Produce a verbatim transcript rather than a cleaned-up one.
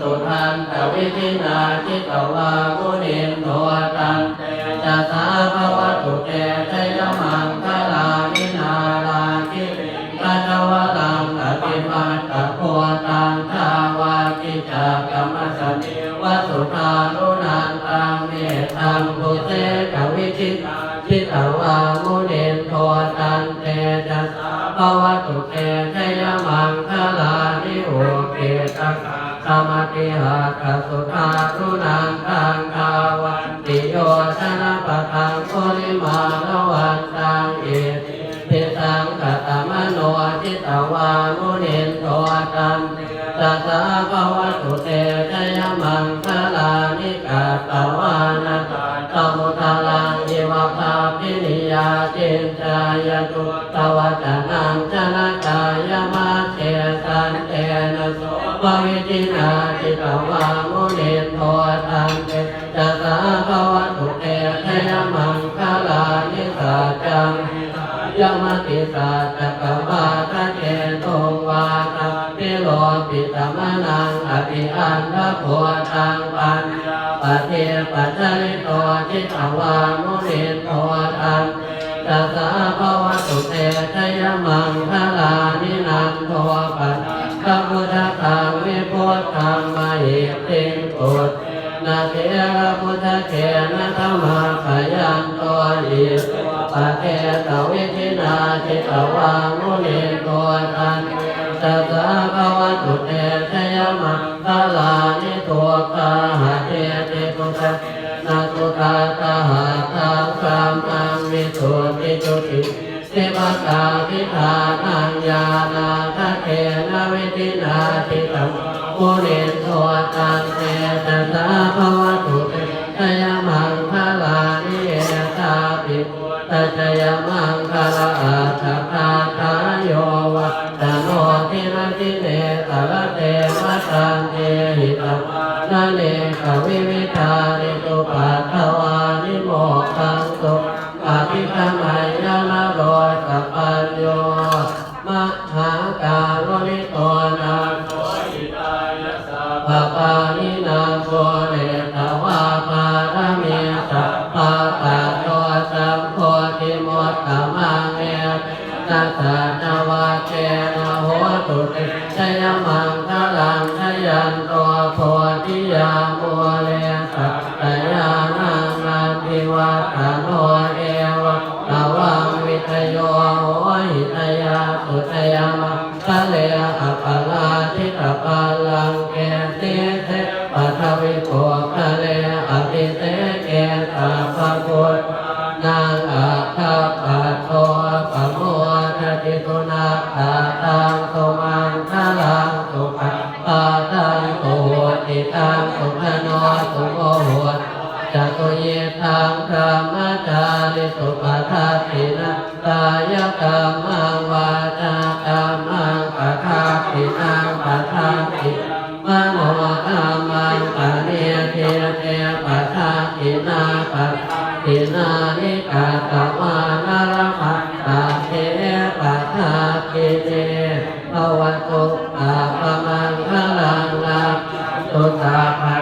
Sudantavidhinā jitavā munindo, tantejasā bhavatu te jayamaṅgalāni. Nāḷāgiriṃ gajavaraṃ atimattabhūtaṃ, dāvaggicakkamasanīva sudāruṇantaṃ, mettambusekavidhinā jitavā munindo, tantejasā bhavatu te jayamaṅgalāni. Ukkhittakhaggamatihatthasudāruṇantaṃ, dhāvantiyojanapathaṅgulimālavantaṃ, iddhībhisaṅkhatamano jitavā munindo, tantejasā bhavatu te jayamaṅgalāni. Katvāna kaṭṭhamudaraṃ iva gabbhinīyā, ciñcāya duṭṭhavacanaṃ janakāyamajjhe, santena somavidhinā jitavā munindo, tantejasā bhavatu te jayamaṅgalāni. Saccaṃ vihāya matisaccakavādaketuṃ, vādābhiropitamanaṃ atiandhabhūtaṃ, paññāpadīpajalito jitavā munindo, tantejasā bhavatu te jayamaṅgalāni. Nandopanandabhujagaṃ vibudhaṃ mahiddhiṃ, puttena therabhujagena damāpayanto, iddhūpadesavidhinā jitavā munindo, tantejasā bhavatu te jayamaṅgalāni. Duggāhadiṭṭhibhujagena sudaṭṭhahatthaṃ, brahmaṃ visuddhijutimiddhibakābhidhānaṃ, ñāṇāgadena vidhinā jitavā munindo, tantejasā bhavatu te jayamaṅgalāni. Etāpi buddhajayamaṅgalaaṭṭhagāthā, yo vācano dinadine sarate matandī, hitvānanekavividhāni cupaddavāni, mokkhaṃ sukhaṃ adhigameyya naro sapañño. Mahākāruṇiko nātho hitāya sabbapāṇinaṃ, pūretvā pāramī sabbā patto sambodhimuttamaṃ, etena saccavajjena hotu te jayamaṅgalaṃ. Jayanto bodhiyā mūle sakyānaṃ nandivaḍḍhano, evaṃ tvaṃ vijayo hohi jayassu jayamaṅ gale. Aparājitapallaṅke sīse paṭhavipokkhare, abhiseke sabbabuddhānaṃ aggappatto pamodati. Sunakkhattaṃ sumaṅgalaṃ supabhātaṃ suhuṭṭhitaṃ, sukhaṇo sumuhutto ca suyiṭṭhaṃ brahmacārisu, padakkhiṇaṃ kāyakammaṃ vācākammaṃ padakkhiṇaṃ, padakkhiṇaṃ manokammaṃ paṇidhī te padakkhiṇā, padakkhiṇāni katvāna labhantatthe padakkhiṇe. Bhavatu sabbamaṅgalaṃ, rakkhantu sabba